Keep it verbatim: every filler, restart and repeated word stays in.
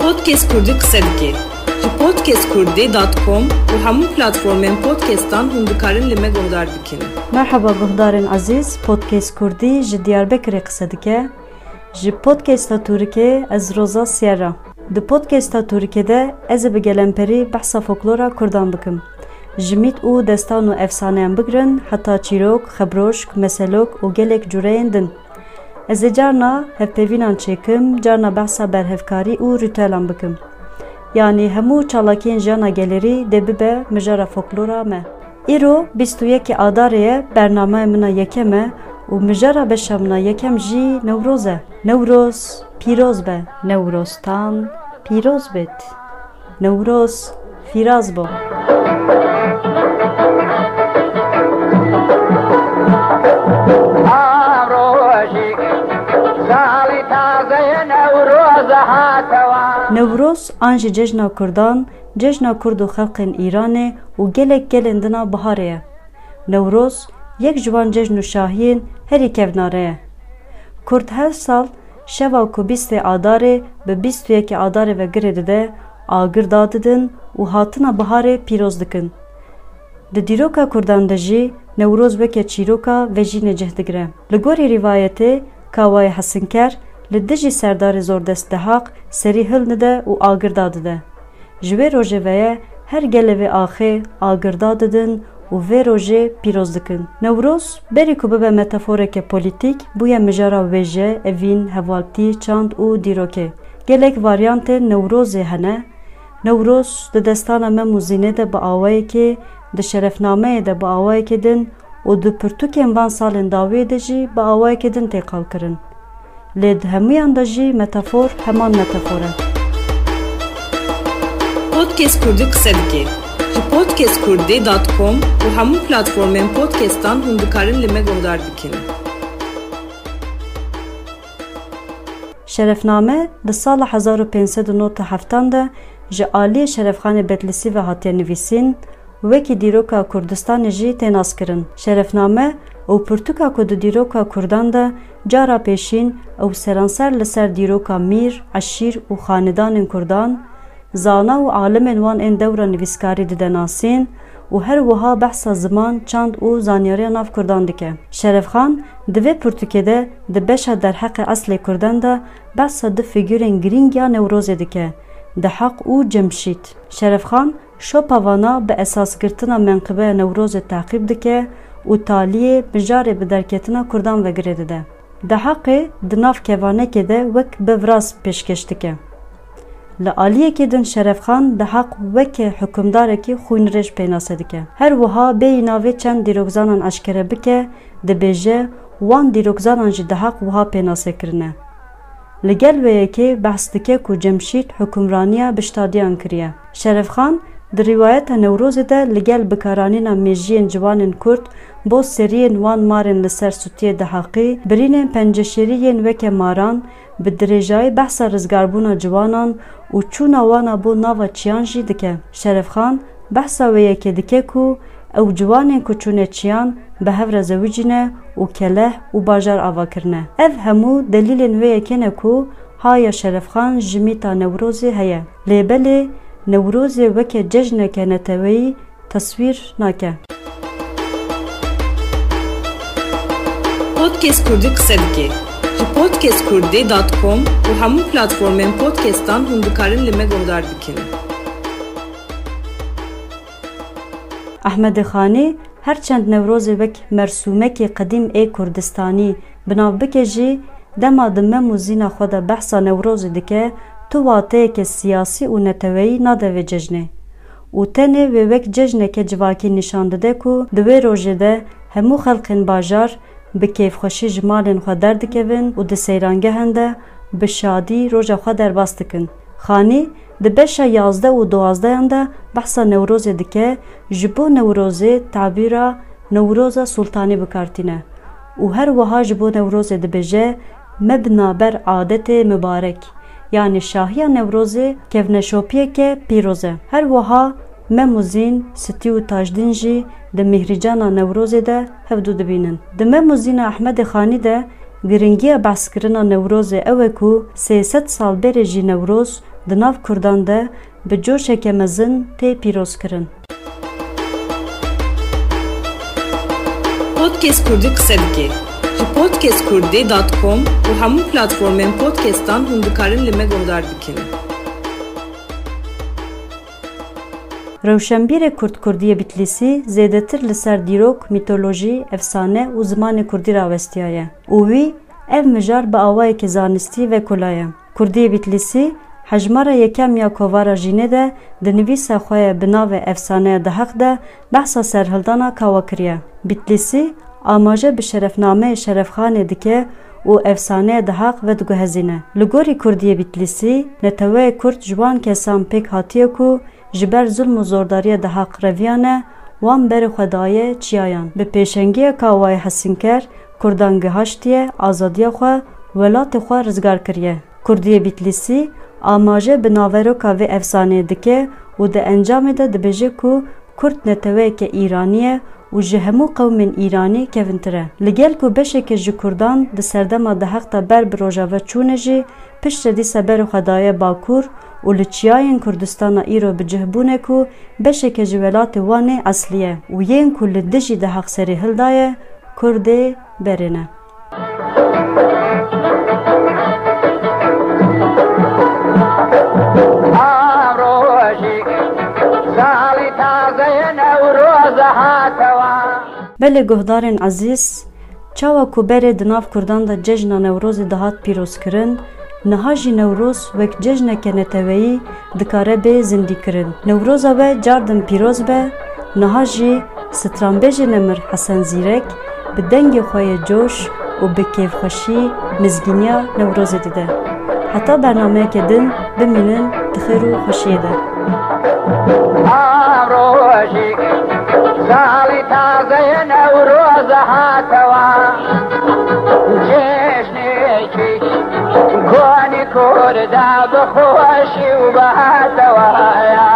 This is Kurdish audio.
Podcast Kurdî qise dike. Ji podcast kurdî dot com û hemû platformên podcastan hûn dikarin li me guhdar bikin. Merheba guhdarên ezîz, Podcast Kurdî ji Diyarbekirê qise dike. Ji podcasta Tûrikê ez Roza Sierra. Di podcasta Tûrikê de ez ê bi gelemperî behsa folklora Kurdan bikim. Ji mît û destan û efsaneyan bigirin heta çîrok, xebroşk, meselok û gelek cureyên din. Ez ê carna hevpeyvînan çêkim, carna behsa berhevkarî û rîtuelan bikim. Yanî hemû çalakiyên jiyana gelerî dê bibe mijara folklora me. Îro bîst û yekê Adarê ye, bernameya min a yekem e û mijara beşa min a yekem jî Newroz e. Newroz pîroz be. Newroztan pîroz bêt. Newroz fîraz bo. Salî tazeyê Newroz hatewa. Newroz an jî cejna Kurdan, cejna Kurd û xelqên Îranê û gelek gelên din a biharê ye. Newroz yek ji wan cejn û şahiyên herî kevnare ye. Kurd her sal şeva ku bîstê Adarê bi bîst û yekê Adarê ve girê dide, agir dadidin û hatina biharê pîroz dikin. Di dîroka Kurdan de jî Newroz weke çîroka vejînê cih digire. Li gorî rîvayetê, Kawayê Hesinker li dijî Serdarê Zordest Dehaq serî hilnide û agir dadide. Ji wê rojê ve ye her gelê vê axê agir dadidin û vê rojê pîroz dikin. Newroz berî ku bibe metaforeke polîtîk, bûye mijara wêje, evîn, hevaltî, çand û dîrokê. Gelek varyantên Newrozê hene. Newroz di destana Mem û Zînê de bi awayekê, di şerefnameyê de bi awayekê din û di pirtûkên van salên dawiyê de jî bi awayekê din tê qalkirin. Lê di hemûyan de jî metafor heman metafor e. Podcast Kurdî qise dike. Ji podcast kurdî dot com û hemû platformên podcastan hûn dikarin li me guhdar bikin. Şerefname di sala hezar û pênc sed û nod û heftan de ji aliyê Şerefxanê Betlisî ve hatiye nivîsîn, wekî dîroka Kurdistanê jî tê naskirin. Şerefname ew pirtûka ku di dîroka Kurdan de cara pêşîn ew seranser li ser dîroka mîr, eşîr û xanedanên Kurdan, zana û alimên wan ên dewra nivîskarî dide nasîn û her wiha behsa ziman, çand û zanyariya nav Kurdan dike. Şerefxan di vê pirtûkê de di beşa derheqê eslê Kurdan de behsa du fîgurên girîng ya Newrozê dike, Dehaq û Cemşîd. Şerefxan şopa vana bi esasgirtina menqibeya Newrozê teqîb dike û taliyê mijarê bi derketina Kurdan ve girê dide. Dehaqê di nav kevanekê de wek bi viraz pêşkêş dike. Li aliyekê din Şerefxan Dehaq weke hukimdarekî xwînrêj pênase dike. Her wiha bêyî navê çend dîrokzanan eşkere bike, dibêje, wan dîrokzanan jî Dehaq wiha pênase kirine. Li gel wê yekê behs dike ku Cemşîd hukimraniya bi ştadiyan kiriye. Şerefxan di rîwayeta Newrozê de li gel bikaranîna mêjiyên ciwanên Kurd bo seriyên wan marên li ser sûtiyê Dehaqî, birînên penceşêrî yên weke maran, bi dirêjayî behsa rizgarbûna ciwanan û çûna wana bo nava çiyan jî dike. Şerefxan behsa wê yekê dike ku ew ciwanên ku çûne çiyan bi hev re zewicîne û keleh û bajar ava kirine. Ev hemû delîlên wê yekê ne ku haya Şerefxan ji mîta Newrozê heye. Lê belê Newrozê weke cejneke neteweyî teswîr nake. Podcast Kurdî qise dike. Ji podcast kurdî dot com û hemû platformên podcastan hûn dikarin li me guhdar bikin. Ehmedê Xanî her çend Newrozê wek mersûmekî qedîm ê Kurdistanî bi nav bike jî, dema di Mem û Zîna xwe de behsa Newrozê dike, tu wateyeke siyasî û neteweyî nade vê cejnê. Û tenê wê wek cejneke civakî nîşan dide ku di wê rojê de hemû xelkên bajar bi kêfxweşî ji malên xwe derdikevin û di seyrangehan de bi şadî roja xwe derbas dikin. Xanî di beşa yazdeh û duwazdehan de behsa Newrozê dike, ji bo Newrozê tabîra Newroza Sultanî bi kar tîne û her wiha ji bo Newrozê dibêje, me bi naber adetê mibarek, yanî şahiya Newrozê kevneşopiyeke pîroz e. Her wiha Mem û Zîn, Sitî û Tajdîn jî di mîhrîcana Newrozê de hevdû dibînin. Di Mem û Zîna Ehmedê Xanî de giringiya behskirina Newrozê ew e ku sê sed sal berê jî Newroz di nav Kurdan de bi coşeke mezin tê pîrozkirin. Podcast Kurdî qise dike. Ji podcast kurdî dot com û hemû platformên podcastan hûn dikarin li me guhdar bikin. Rewşenbîrê Kurd Kurdiyê Bitlîsî zêdetir li ser dîrok, mîtolojî, efsane û zimanê kurdî rawestiyaye û wî ev mijar bi awayekî zanistî vekolaye. Kurdiyê Bitlîsî hejmara yekem ya kovara Jînê de di nivîsa xwe ya bi navê Efsaneya Diheq de behsa serhildana Kawa kiriye. Bitlîsî amaje bi şerefnameyê Şerefxanê dike û Efsaneya Diheq vediguhezîne. Li gorî Kurdiyê Bitlîsî, neteweyê Kurd ji wan kesan pêk hatiye ku ji ber zulm û zordariya Diheq reviyane, wan berê xwe daye çiyayan. Bi pêşengiya Kawayê Hesinker, Kurdan gihaştiye azadiya xwe, welatê xwe rizgar kiriye. Kurdiyê Bitlîsî amaje bi naveroka vê efsaneyê dike û di encamê de dibêje ku Kurd neteweyeke Îranî ye û ji hemû qewmên Îranî kevintir e. Li gel ku beşeke ji Kurdan di serdema Diheq de ber bi Rojava çûne jî, piştre dîsa berê xwe daye Bakur û li çiyayên Kurdistana îro bi cih bûne ku beşeke ji welatê Wanê eslî ye û yên ku li dijî Diheq serê hildaye, Kurdê berê ne. Belê guhdarên ezîz, çawa ku berê di nav Kurdan de cejna Newrozê dihat pîrozkirin, niha jî Newroz wek cejneke neteweyî dikare bê zindîkirin. Newroza we cardin pîroz be, niha jî stranbêjê nemir Hesen Zîrek bi dengê xwe yê coş û bi kêfxweşî mizgîniya Newrozê dide. Heta bernameyeke din bimînin di xêr û xweşiyê de. Ev rojî salî tazeyê Newroz hatawa. Cejnekî konî Kurda bi xweşî û bi hatawa ya.